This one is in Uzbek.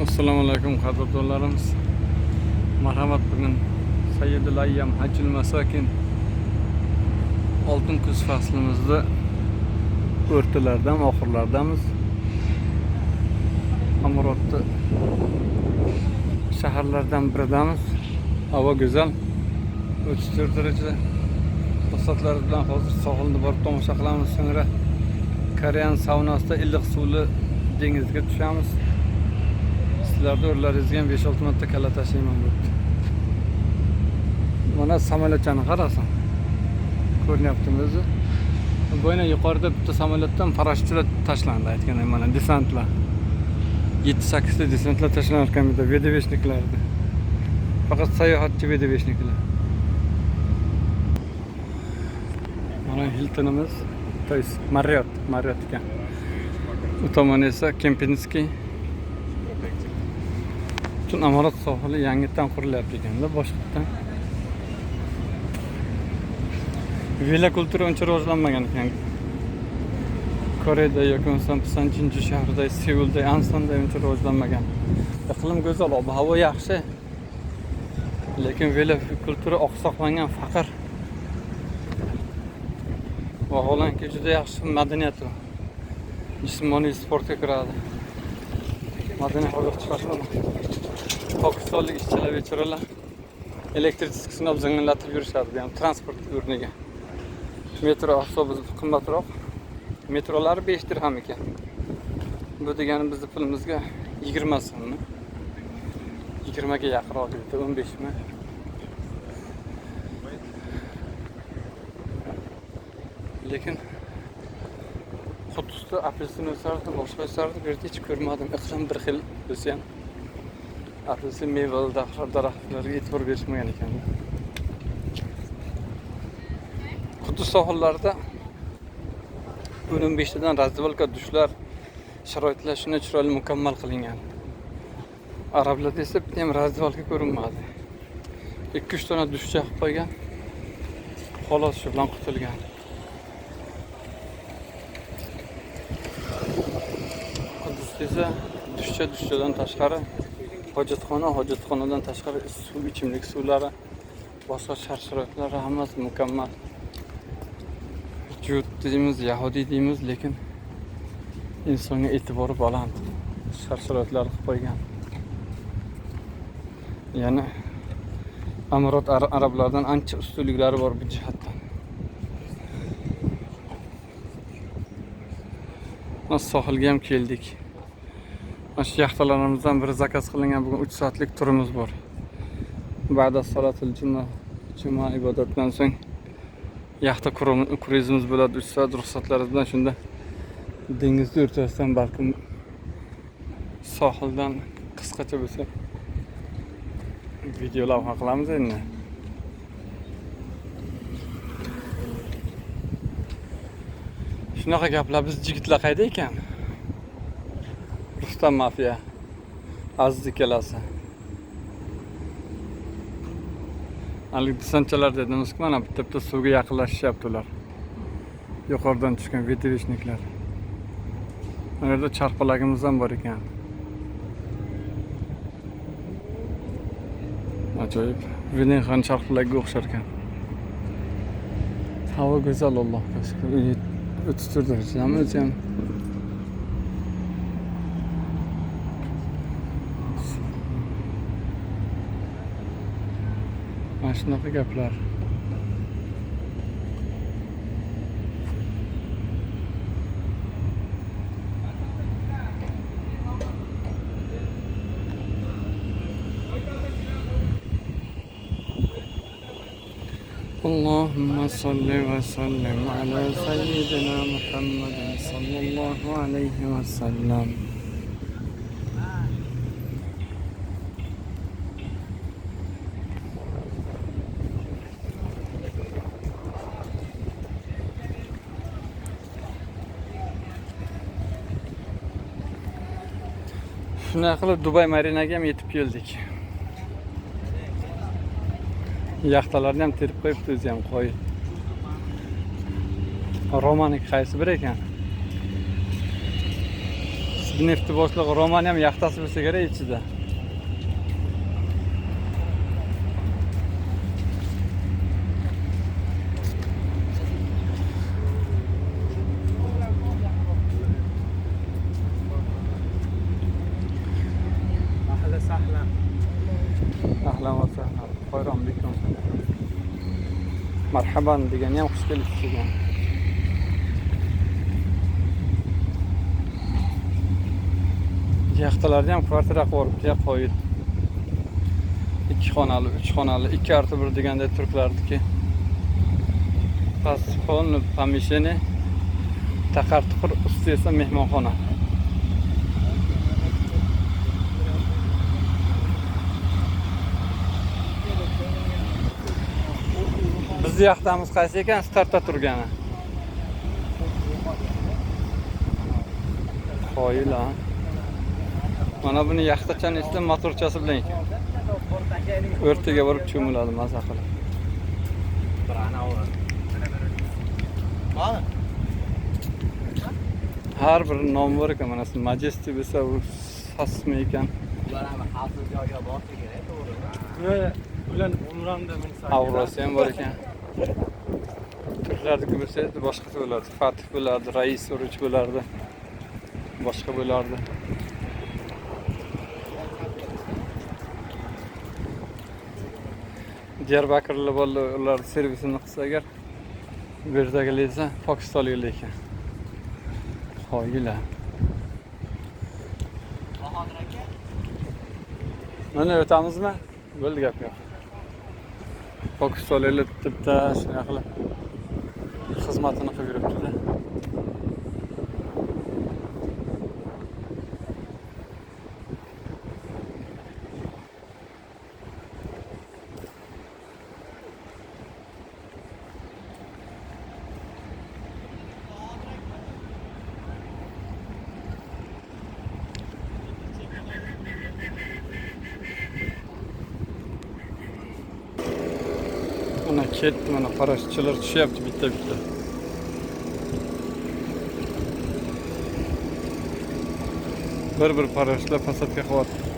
Assalomu alaykum qadrdonlarimiz. Marhamat, bugun Sayyidul Ayyam Hajjul Masakin oltin kuz faslimizda o'rtalardan oxirlardamiz. Amorotda shaharlardan biridamiz. Havo go'zal. 34 darajada. Ruxsatlar bilan hozir sohilni borib tomosha qilamiz. So'ngra Korean saunasida iliq suvli dengizga tushamiz. Sizlarni o'rlaringizga ham 5-6 marta kalla tashlayman bo'pti. Mana samolyotchani qarasan. Ko'rinyaptimi o'zi? Bu yana yuqorida bitta samolyotdan parashyutlar tashlandi, aytganday mana desantlar. 7-8 ta desantlar tashlanar ekan bu yerda VDVshniklarda. Faqat sayohatchi VDVshniklar. Mana Hiltonimiz, то есть Marriott, Marriott ekan. U tomon esa Kempinski. Butun Amorat sohili yangitdan qurilyapti ekanda, boshqatdan. Villa kultura uncha rivojlanmagan ekan. Koreyada yoki bo'lmasam Pusan Jinju shahrida, Seulda, Ansonda uncha rivojlanmagan. Iqlim go'zal, ob-havo yaxshi. Lekin villa kultura oqsoqlangan, faqir. Vaholanki juda yaxshi madaniyat u. Jismoniy sportga kiradi. Madaniy hordiq chiqaradi. Pokistonlik ishchilar bechoralar elektrichkasini olib zingillatib yurishadi, bu ham transport o'rniga. Metro avtobus qimmatroq. Metrolari 5 dirham ekan. Bu degani bizni pulimizga 20 so'mmi? 20 ga yaqinroq, bitta 15 mi? Lekin Quddusda apelsin o'sardi, boshqa o'sardi, bu yerda hech ko'rmadim. Iqlim bir xil bo'lsa ham apelsin mevali daraxtlarga e'tibor berishmagan ekan. Quddus sohillarida 15 tadan раздевалка, dushlar, sharoitlar shunday chiroyli mukammal qilingan. Arablarda esa bitta ham раздевалка ko'rinmadi. 2-3 dona dushcha qilib qo'ygan. Xolos, shu bilan qutulgan. Quddusda esa dushcha, dushchadan tashqari hojatxona, hojatxonadan tashqari suv, ichimlik suvlari, boshqa shart-sharoitlari hammasi mukammal. Jud deymiz, yahudiy deymiz, lekin insonga e'tibori baland. Shart-sharoitlar qilib qo'ygan. Ya'ni Amirot arablardan ancha ustunliklari bor bu jihatdan. Mana sohilga ham keldik. Mana shu yaxtalarimizdan biri zakaz qilingan, bugun 3 soatlik turimiz bor. Ba'da salatul juma, juma ibodatidan so'ng yaxta kruizimiz bo'ladi 3 soat ruxsatlaringiz bilan. Shunda dengizni o'rtasidan balkim sohildan qisqacha bo'lsa video lavha qilamiz endi. Shunaqa gaplar. Biz jigitlar qayda ekan? Rustam mafiya, Aziz ikkalasi. Haligi desantchalar dedimizku, mana bitta bitta suvga yaqinlashishyapti ular. Yuqoridan tushgan VDVshniklar. Mana yerda charxpalagimiz ham bor ekan. Ajoyib. Venexan charxpalagiga o'xshar ekan. Havo go'zal, Allohga shukr. 34 darajadami o'zi ham? Mana shunaqa gaplar. اللهم صل وسلم على سيدنا محمد صلى الله عليه وسلم. Shunday qilib Dubay Marinaga ham yetib keldik. Yaxtalarni ham terib qo'yibdi o'zi ham qo'y. Romaniki qaysi biri ekan? Nefti boshlig'i Romani ham yaxtasi bo'lsa kerak ichida. Ahlan sahlan. Ahlan va sahlan. Xayron bikum. Marhaban degani ham xush kelibsiz degan. Yaxtalarni ham kvartira qilib yuboribdi, qoyil. 2 xonali, 3 xonali, 2+1 deganda turklarniki. Past полный помещение, taqar tuqur, usti esa mehmonxona. Bizni yaxtamiz qaysi ekan? Startda turgani. Qoyil ha. Mana buni yaxtachani esa motorchasi bilan ekan. O'rtaga borib cho'miladi maza qilib. Har bir nom bor ekan, mana shu Majesty bo'lsa u sasmi ekan. Ular ham xavfsiz joyga borsa kerak, to'g'rimi? Ular umramda minsa. Avrosi ham bor ekan. Turklarniki bo'lsa edi, boshqasi bo'lardi. Fatih bo'lardi, Rais Uruch bo'lardi. Boshqa bo'lardi. Diyarbakirli bolalar ular servisini qilsa agar, bu yerdagilar esa pokistonliklar ekan. Qoyil. Bahodir aka. Mana o'tamizmi? Bo'ldi, gap yo'q. Pokistonliklar bitta shunaqa qilib xizmatini qilib yuribdi-da. Mana ketdi, mana parashyutchilar tushyapti bitta-bitta. Bir-bir parashyutlar posadka qilyapti.